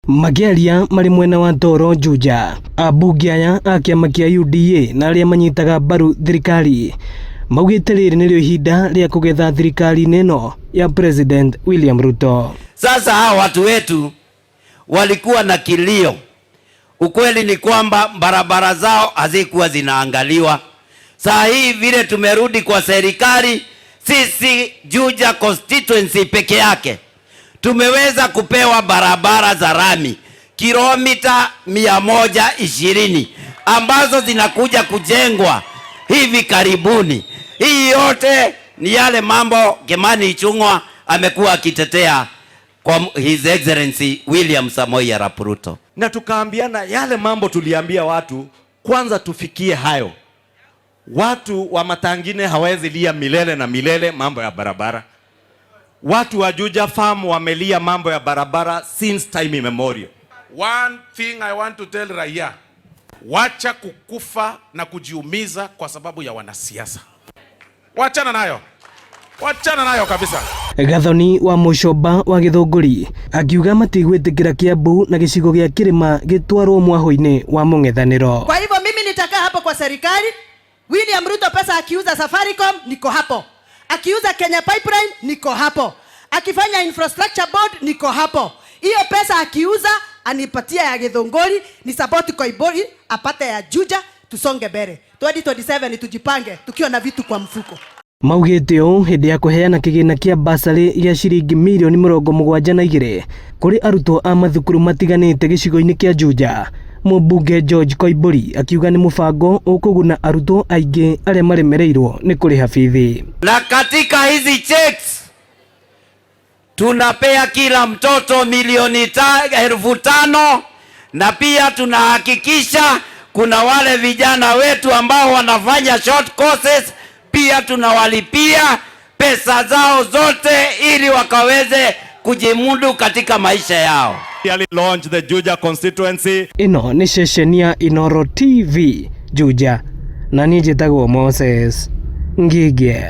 Makĩaria marĩ mwena wa Toro Juja, ambunge aya a kĩama kĩa UDA na arĩa manyitaga mbaru thirikari maugĩte rĩrĩ nĩrĩo ihinda rĩa kũgetha thirikari-inĩ ĩno ya President William Ruto. Sasa hawa watu wetu walikuwa na kilio. Ukweli ni kwamba barabara zao hazikuwa zinaangaliwa. Saa hii vile tumerudi kwa serikali, sisi Juja constituency peke yake tumeweza kupewa barabara za rami kilomita 120 ambazo zinakuja kujengwa hivi karibuni. Hii yote ni yale mambo Kimani Ichung'wa amekuwa akitetea kwa His Excellency William Samoei Arap Ruto. Na tukaambiana yale mambo tuliambia watu, kwanza tufikie hayo. Watu wa Matangine hawezi lia milele na milele mambo ya barabara. Watu wa Juja Farm wamelia mambo ya barabara since time immemorial. One thing I want to tell raia, wacha kukufa na kujiumiza kwa sababu ya wanasiasa. Wachana nayo, wachana nayo kabisa. Gathoni wa Mũcomba wa Gĩthũngũri akiuga matigwĩtĩkĩra Kiambu na gĩcigo gĩa kĩrĩma gĩtwarwo mwahũ-inĩ wa mũng'ethanĩro. Kwa hivyo mimi nitakaa hapo kwa serikali. William Ruto pesa akiuza Safaricom niko hapo, akiuza Kenya Pipeline niko hapo, akifanya infrastructure board niko hapo. Hiyo pesa akiuza anipatia ya Githunguri, ni support Koimburi apate ya Juja, tusonge mbele 2027, tujipange tukiwa na vitu kwa mfuko. Maugĩte ũũ hĩndĩ ya kũheana kĩgĩna kĩa basarĩ gĩa ciringi mirioni 72 kũrĩ arutwo a mathukuru matiganĩte gĩcigo-inĩ kĩa Juja. Mũmbunge George Koimburi akiuga nĩ mũbango ũkũguna arutwo aingĩ arĩa maremereirwo nĩ kũrĩha bithi. Na katika hizi checks tunapea kila mtoto milioni 5,000 na pia tunahakikisha kuna wale vijana wetu ambao wanafanya short courses pia tunawalipia pesa zao zote ili wakaweze kujimudu katika maisha yao. Launch the Juja constituency. Ĩno nĩ ceceni ya Inooro TV Juja, na niĩ njĩtagwo Moses Ngige.